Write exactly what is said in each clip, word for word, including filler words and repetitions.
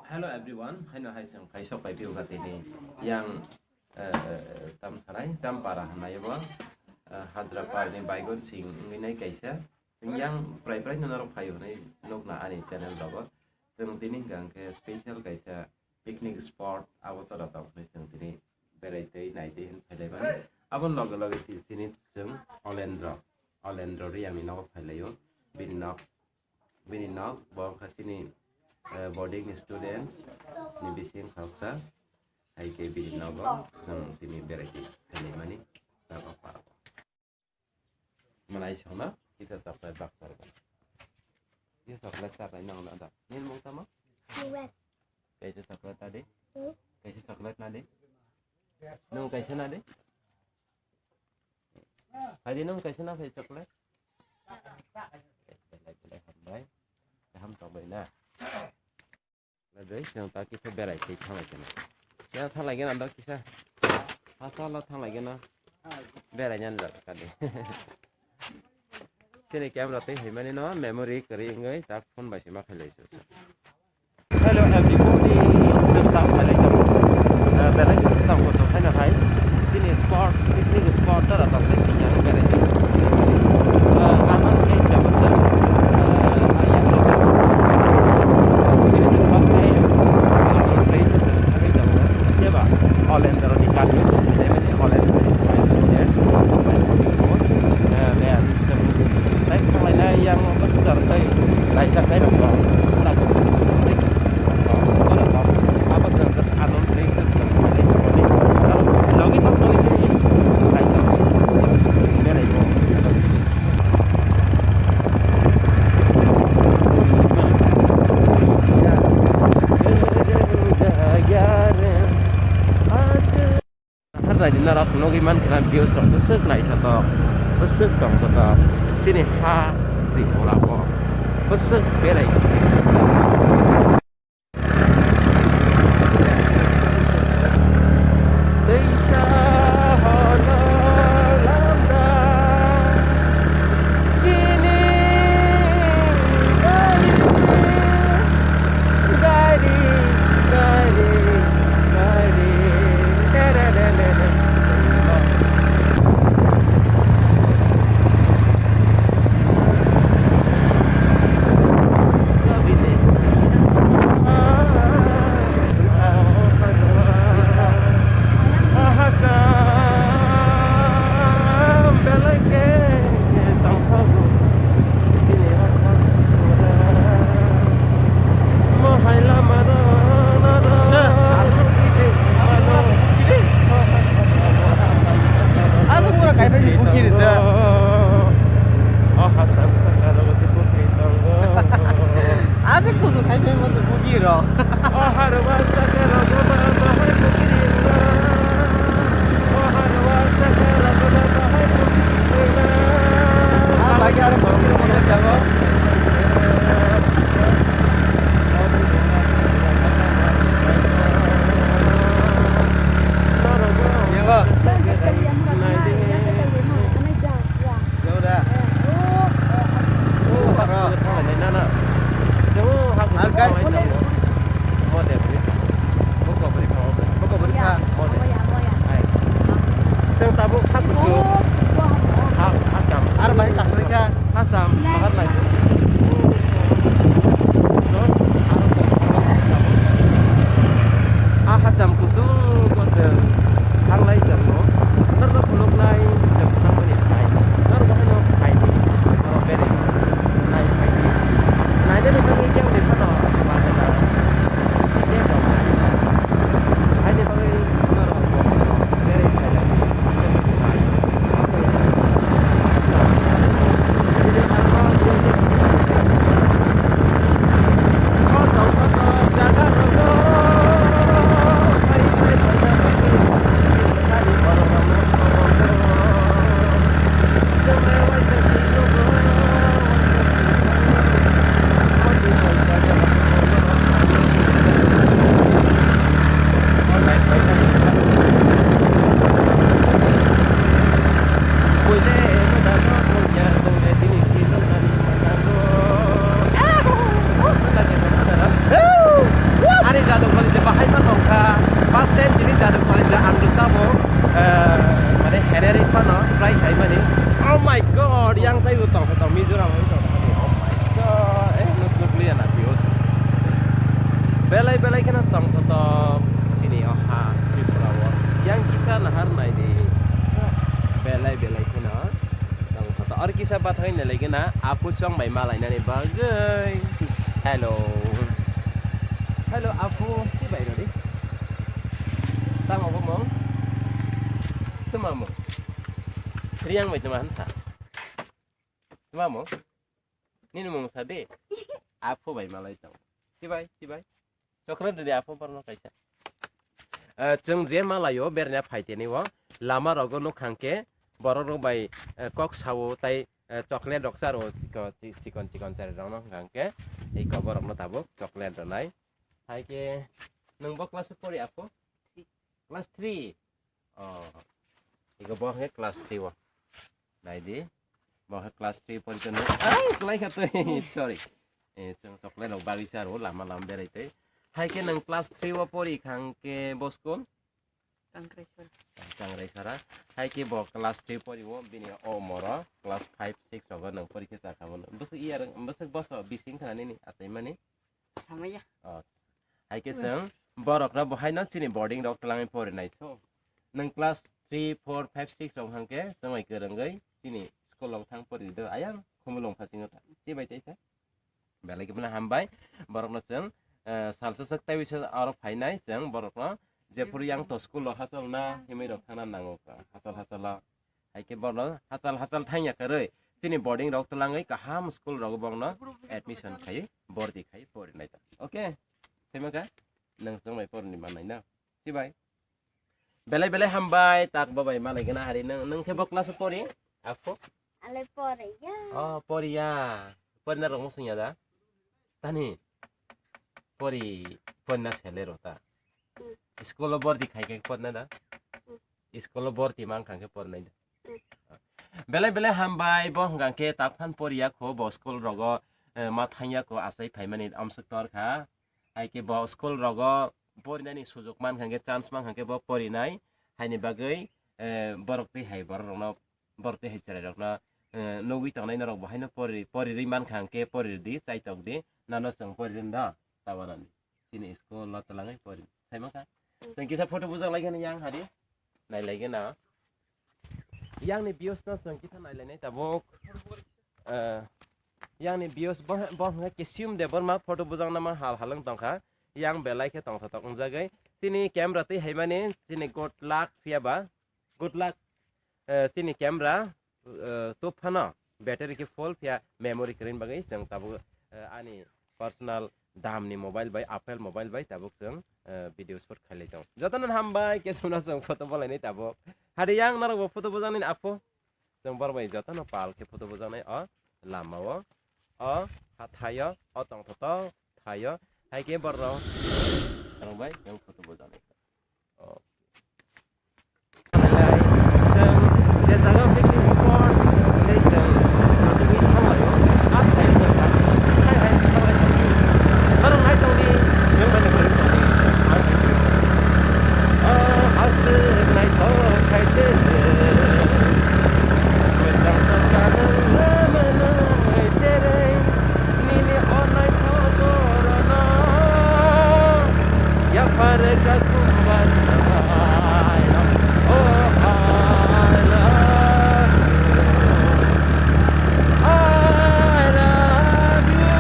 Hello everyone, haino hai chwng phai sok pai phiyokha tini yang, eh, tam sarai, tam para hwnai bo, eh, Hajra parni Baigon Sing wngwi nai kaisa. Chwng yang prai prai no norok phai hwnwi nukna ani channel rogo. Chwng tini hwnkha hwnkhe special kaisa picnic spot abo tora tong hwnwi chwng tini berai tei nai tei hwn phai lai mani. Aboni loge loge ti-, chini chwng Olendro, Olendro Riyangni nogo phai laio. Bini nok, bini nok bo wngkha chini, eh, boarding students ni bising khoroksa. Hai khe bini nogo chwng tini berai tei phai lai mani. Tabok park. Malai songno kisa chocolate baksa rwgwi. Kisa chocolate chapai nang na da. Nini mung tamo? Chocolate. Kaisa chocolate na di. Hmm? Kaisa chocolate na di. Nung kaisa na di. Hai di nung kaisa na phai chocolate. Belai belai hambai. Kaham tongbai na. Ladui, chwng ta kisa berai tei thanglai keno. Ya thanglai keno ando kisa. Hasta lo thanglai keno. Berai nyan jak kadi. Chini camera tei hai mani no memory kwrwi wngwi tak phone bai se ma khailai se. Hello everybody, chwng ta khailai tongo. Eh, belai chwng koso khaina hai. Chini spot, picnic spot tara tong tei chini ang berai tei. Eh, ano khe jabo chwng, eh, ayang rok. Chini chwng bak khe, ano place chwng thangwi tongo. Khe ba, Olendro ni kami chwng thangwi mani Olendro ni smai chwng khe, eh, be, chwng tei thanglainai yang bwswk jar tei laijak nai rok bo. Abo chwng just ano place chwng thangwi tongmani. Logi tongmani chini laijak belai bo. Har jai di norok nugwi mankha na views rok bwswk naithotok, bwswk tongthotok. Chini ha Tripura o bwswk berai. Teisa hono lamda chini gari, gari, gari, gari, re, re, re, re, re. Aswk pura kaipai ni bukiri ta. O hasam saka rogo se bukiri tongo. Aswk kusu kaipai mo se bukiri rok. O harwa saka rogo ma bahai bukiri tongo. O harwa saka rogo ma bahai bukiri tongo. Ah, bagi aro bukiri mo jago. Yango. Yango da. Ar guys. Bokobri kha. Chwng tabuk ha kuchuk. Ha, ha cham. Ar bai kasri kha. Hacham, bahar lai. A hacham kuchuk o chwng thanglai tongo. Norno phunuknai chwng thangmani khai. Norok haino phaidi, norok berai nai phaidi. Nainani bagwi khe wngwi phano ma jeta. Belai belai kheno tongthotok chini o ha Tripura o. Yang kisa nahar nai di. Belai belai kheno tongthotok. Aro kisa bathai nai lagi na apu chong bai malainani bagwi. Hello. Hello apu, ti bai rodi. Tamo bo mong? Tuma mong? Riang bai tuma hansa. Tuma mong? Nini mung sa de. Apo bai malai tong. Chibai, chibai. Chocolate de apo porno kaisa. Eh, chwng je malayo berna phaiteni o lama rogo nuk hangke borok rok bai, eh, kok sao tai, eh, chocolate rok charo chikon chikon chari rok no hangke ei ko borok no tabuk chocolate rwnai. Hai ke nung bo class pori apo? Class three. Oh. Iko bo hwnkhe class three o. Nai di. Bo hwnkhe class three porikha no. Ai, klai kha twi. Sorry. Eh, chwng chocolate rok bagwi sa ro lama lama berai twi. Hai khe nang class three o pori kha hwnkhe bo school? Kangraisora. Kangraisora. Hai khe bo class three pori o bini o moro class five six rogo nang porikha cha kha bono. Bwswk iya rwng, bwswk boso bising khna nini achaimani? Samaya. Oh. Hai khe chwng borok no bo haino chini boarding rok twlangwi porinai so. Nwng class three, four, five, six rok hangke chwngwi kwrwngwi chini school rok thang pori do ayang Khumulwng phasingo ta. Chibai tei kha. Belai khe bono hambai. Borok no chwng, eh, salsa sak taiwi sa aro phainai chwng borok no jephuru yang to school rok hachal na himwi rok thangna nango ka. Hachal hachal o. Hai khe bono hachal hachal thangya kwrwi chini boarding rok twlangwi kaham school rogo bongno admission khai borti khai porinai ta. Okay. Saimanka nang chwng bai porni mannai na. Chibai. Belai belai hambai tak babai malai gana hari nang nang khe bo class o pori? Apo? Ale pori ya. Oh, pori ya. Pori na rok mo sungya da? Tani. Pori, pori na sele ro ta. Hmm. School o borti khai khe pori na da? Hmm. School o borti mang khang khe pornai da. Hmm. Belai belai hambai bo hwnkha khe tak phan poriya kho bo school rogo, eh, ma thangya kho achai phaimani amswk tor kha. Hai khe bo school rogo porinani sujok man kha khe chance man kha khe bo porinai. Haini bagwi, eh, borok twi hai borok rokno borok twi hai chwrai rokno, eh, nugwi tongnai norok bo haino pori, porirwi man kha khe porir di chaitok di nano chwng porirwi da tabanani. Chini school o twlangwi pori. Saimang kha. Hmm. Chwng kisa photo bujak lai kheno yang hari. Nai lai gana. Yang ni views no chwng kisa nai lai nai tabuk. Eh, yang ni views bo, bo hwnkhe Kisyum Debbarma photo bujak nama hal halwng tong kha. Yang belai khe tong thotok wngjagwi. Chini camera twi hai mani chini good luck phiya ba. Good luck. Eh, chini camera, eh, tub phano battery khe full phiya memory kwrwini bagwi chwng tabuk, eh, ani personal damni mobile bai, Apple mobile bai tabuk chwng, eh, video shoot khailai tongo. Jotono hambai khe sumna chwng photo bolainai tabuk. Hari yang norok bo photo bujaknai apho. Chwng borok bai jotono pal khe photo bujaknai o lama o, o hathai o, o tongthotok thai o. Hai khe borok rok bai chwng photo bujaknai. Oh. Chwng je jaga picnic spot, tei chwng totwi thanglai o, a thai o chwng hai hai thanglai tong di. Norok nai tong di, chwng bai nai tong di. Oh, aswk naithok khai de. Kwchang saka nang lama nai tere. Nini o naithok borokno yapharwk kha kumba sabai. Oh, I love you. I love you.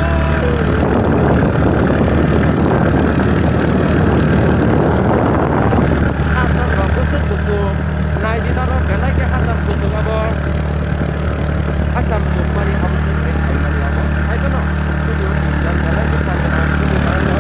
Hachal rok bwswk kuchuk. Nai di norok belai khe hachal kuchuk abo. Hachal chukmani abo se tei saimani abo. Hai bono studio tinjak belai khe kamera studio barano.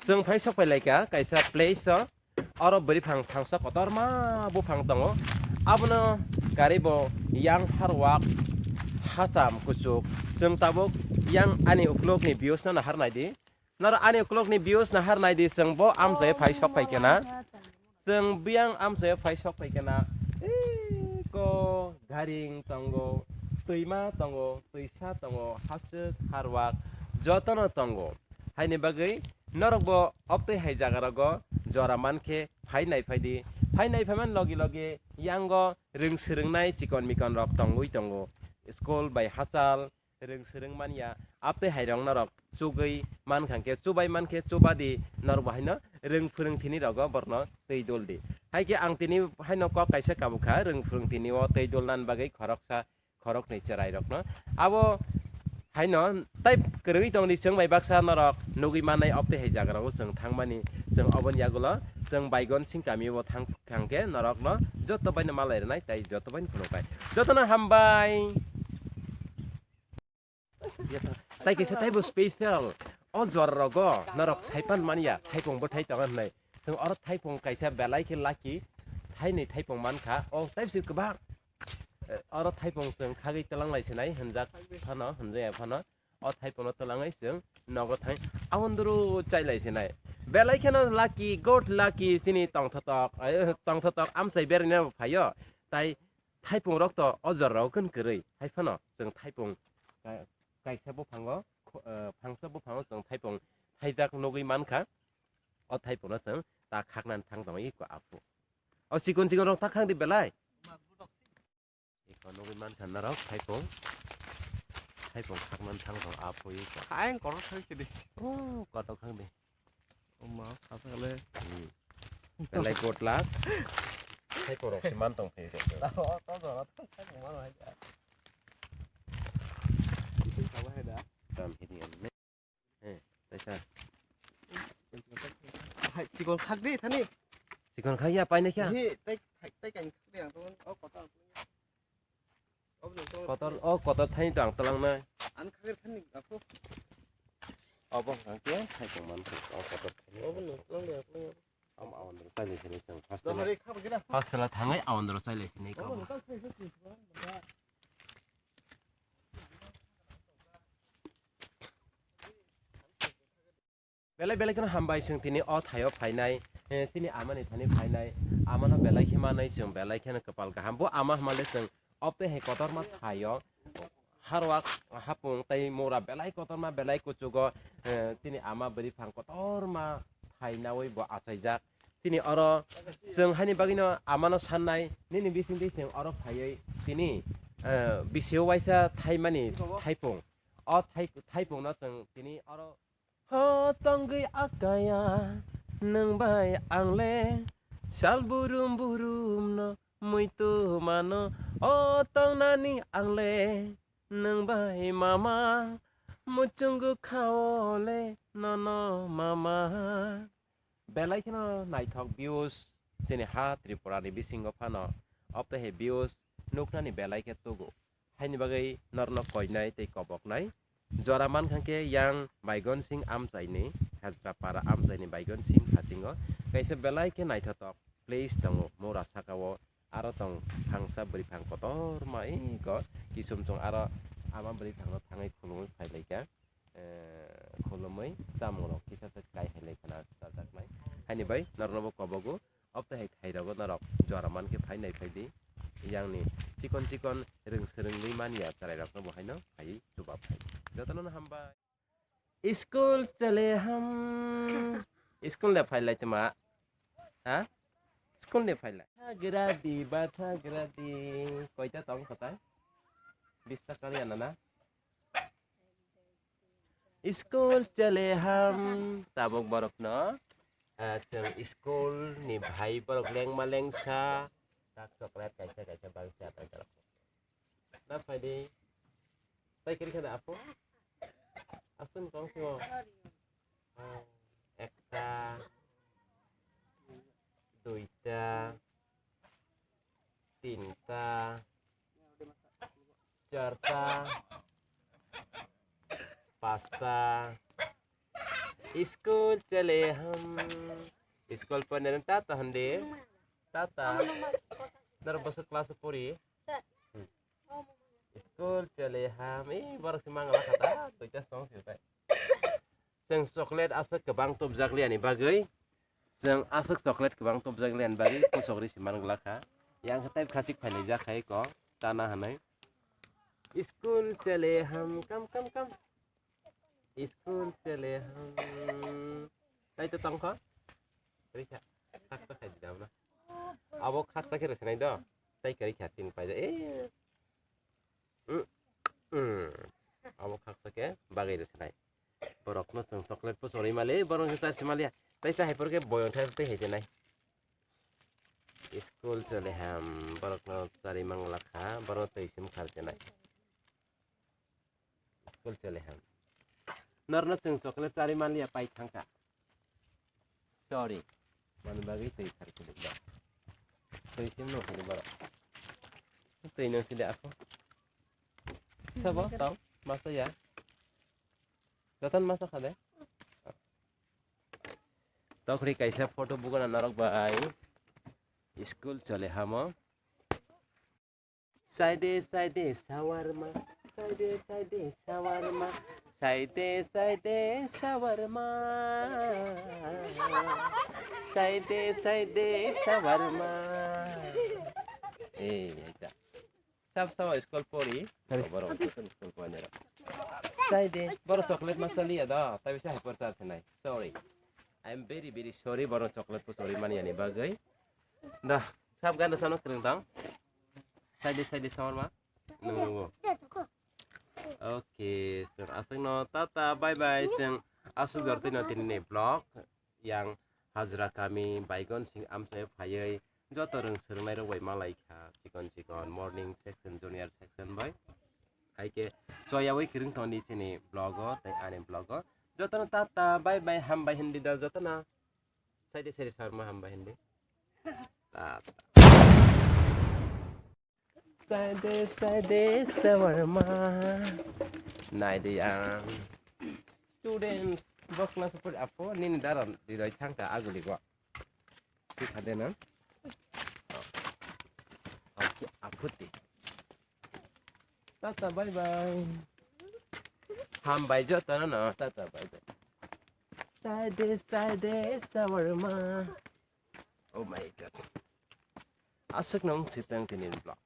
Chwng phai sok phai lai kha kaisa place o. Oro bwrwi phang phangsa kotorma buphang tongo. Abono karwi bo yang harwak hasam kuchuk. Chwng tabuk yang ani ukulukni views no nahar nai di. Noro ani ukulukni views nahar nai di, chwng bo amchai phai sok phai khe na. Chwng biyang amchai phai sok phai khe na. Eko garing tongo, twima tongo, twisa tongo, haswk harwak jotono tongo. Haini bagwi norok bo obtwi hai jaga rogo jora man khe phai nai phai di. Phai nai phai man logi logi yango rwng swrwng nai chikon mikon rok tongwi tongo. School bai hachal rwng swrwng man ya, aptwi hai rok norok chugwi man kha khe, chubai man khe chuba di, norok bo haino rwng phwrwng thini rogo borno twi dul di. Hai khe ang tini haino kok kaisa kabuk kha, rwng phwrwng thini o twi dul nan bagwi khoroksa khoroknwi chwrai rokno. Abo haino tai kwrwngwi tong di, chwng bai baksa norok nugwi mannai, obtwi hai jaga rogo chwng thangmani, chwng oboni yagulo chwng Baigon sing kami o thang kha khe norokno joto baino malai rwnai tei joto baino phunuknai. Jotono hambai. Tai kaisa taibo special. O jora rogo norok saipan manya, thaipung bwthai tongo hinwi. Chwng oro thaipung kaisa belai khe lucky, thainwi thaipung man kha. O taibo se kwbang. Eh, oro thaipung chwng khagwi twlang lai sinai, hinjak phano, hinjaya phano. O thaipung no twlangwi chwng nogo thang. Aboni duru chai lai sinai. Belai kheno lucky, good lucky, chini tongthotok, eh, tongthotok amchai berwi no phaio. Tai thaipung rok to o jora rogo kwrwi. Hai phano chwng thaipung ka-, kaisa buphango, kho-, eh, phangsa buphango chwng thaipung thaijak nugwi man kha. O thaipung no chwng ta khaknani thang tongo iko aphuru. O chikon chikon rok ta khang di belai. Iko nugwi man kha norok thaipung. Thaipung khaknani thang tongo aphuru iko. Ayang kotor thang sidi. O kotor khang di. Oma, khasakle. Hmm. Belai good luck. Thaipung rok se man tong phai rok. O, to jora thang thang ma hai. Itu sama hai da. Tam hini an ne. Eh, taisa. Hai, chikon khak di thani. Chikon khak ya pai na kya? Hi, tai, tai, tai kan khak di ang to. O, kotor. Kotor, o kotor thani to ang talang nai. An khagir thani, apo. Obo hwnkhe thai tong man khe, o kotor thani. Obo no, talang de, talang de. Am awandro chai lai sini chwng. Hostel, hostel thangwi awandro chai lai sini kabo. Belai belai kheno hambai chwng tini o thaio phainai, eh, chini amani thani phainai, amano belai khe manwi chwng belai kheno kwpal kaham. Bo ama hwnmale chwng obtwi hai kotorma thaio, harwak hapung tei mura belai kotorma belai kuchugo, eh, chini ama bwrwi phang kotorma thainawi bo achaijak. Chini oro chwng haini bagwino amano sannai, nini bisingtwi chwng oro phaiwi tini, eh, bisio waisa thaimani thaipung. O thai-, thaipungno chwng tini oro Ho tongwi akaya nwng bai ang le sal burum burum no muitu mano. O tongnani ang le nwng bai mama muchungu khao le nono mama. Belai kheno naithok views chini ha Tripura ni bisingo phano, obtwi hai views nuknani belai khe tugo. Haini bagwi norokno koinai tei koboknai. Jora mankha khe yang Baigon Singh amchaini, Hajrapara amchaini Baigon Singh hasingo kaisa belai khe naithotok place tongo, mura sakao aro tong phangsa bwrwi phang kotorma eko kisum chwng aro ama bwrwi phangno thangwi khulumwi phailaikha, eh, khulumwi chamungrok kisa se kai hai laikha na chajaknai. Haini bai norokno bo kobogo. Obtwi hai thairogo norok jora mankhe phai nai phai di. Yangni chikon chikon rwng swrwngwi manya chwrairokno bo haino phaiwi chuba phai. Jotono no hambai. School chale ham. School de phai lai tma? Ha? School de phai lai. Thagra di ba thagra di. Koita tong kotai? Bista kali anana. School chale ham tabuk borokno, ah, chwng school ni bhai borok lengma lengsa tak chocolate kaisa kaisa bagwi se atai dalak. Na phaidi tai kiri khana apo? Apo ni kong simo? Ah, ekta, duita, tinta, charta, pasta, School chale hum. School pore tata hande. Tata. Nor bosok class pori. School chale hum. Eh, borok si mangala khata. Tuita song si tai. Chwng chocolate aswk kwbang tubjak liani bagwi, chwng aswk chocolate kwbang tubjak liani bagwi kusok ri si man glak kha. Yang khe type khasik phailai jak khai ko chana hwnwi. School chale hum, kam, kam, kam. School chale hum. Tai to tong kho? Rikha. Khaksa khai di dam na. Abo khaksa khe rwsnai do. Tai khe rikha tin paida. Eh. Mm, mm. Abo khaksa khe bagwi rwsnai. Borokno chwng chocolate pochorwi mali, borok khe chasi maliya. Tai chahai porkhe boyong thai tei hai jenai. School chale hum, borokno chari mangla kha, borokno twi sim khar jenai. School chale hum. Norno chwng chocolate chari maliya pai thangkha. Sorry. Mani bagwi twi khar khe dikda. Twi sim no khani borok. Twi no sidi ako. Sabo tong masa ya. Joton masa khade. Tokri kaisa photo bugana norok bai. School chale hamo. Saide saide shawarma. Saide saide shawarma. Saide saide shawarma. Saide saide shawarma. Eh, eta. Sab sabo school pori. Hari. Borok school pori nero. Saide, borok chocolate masa liya da, tapi saya hyper charge nai. Sorry. I am very, very sorry, borok chocolate pochorwi mani ani bagwi. Da, sab gana sano kwrwng tang. Saide, saide shawarma. Nungo. Okay, chwng aswkno tata, bye bye, chwng aswk jortino tini ni vlog. Yang hajra kami baigon sing amchai phaiwi joto rwng swrwngnairok bai malai kha, chikon chikon morning section, junior section bai. Hai khe choyawi kwrwng tongdi chini vlog o tei ani vlog o. Jotono tata, bye bye, hambai hindi da jotono. Saide saide sarma hambai hindi. Tata. Saide saide shawarma. Naidi ang. Students, bok na support apo, nini daran di doi thangka aguli go. Di khade na. Oke, aputi. Tata, bye bye. Hambai jotono no, tata, bye bye. Saide saide shawarma. Oh my God. Aswk nung sitang tini vlog.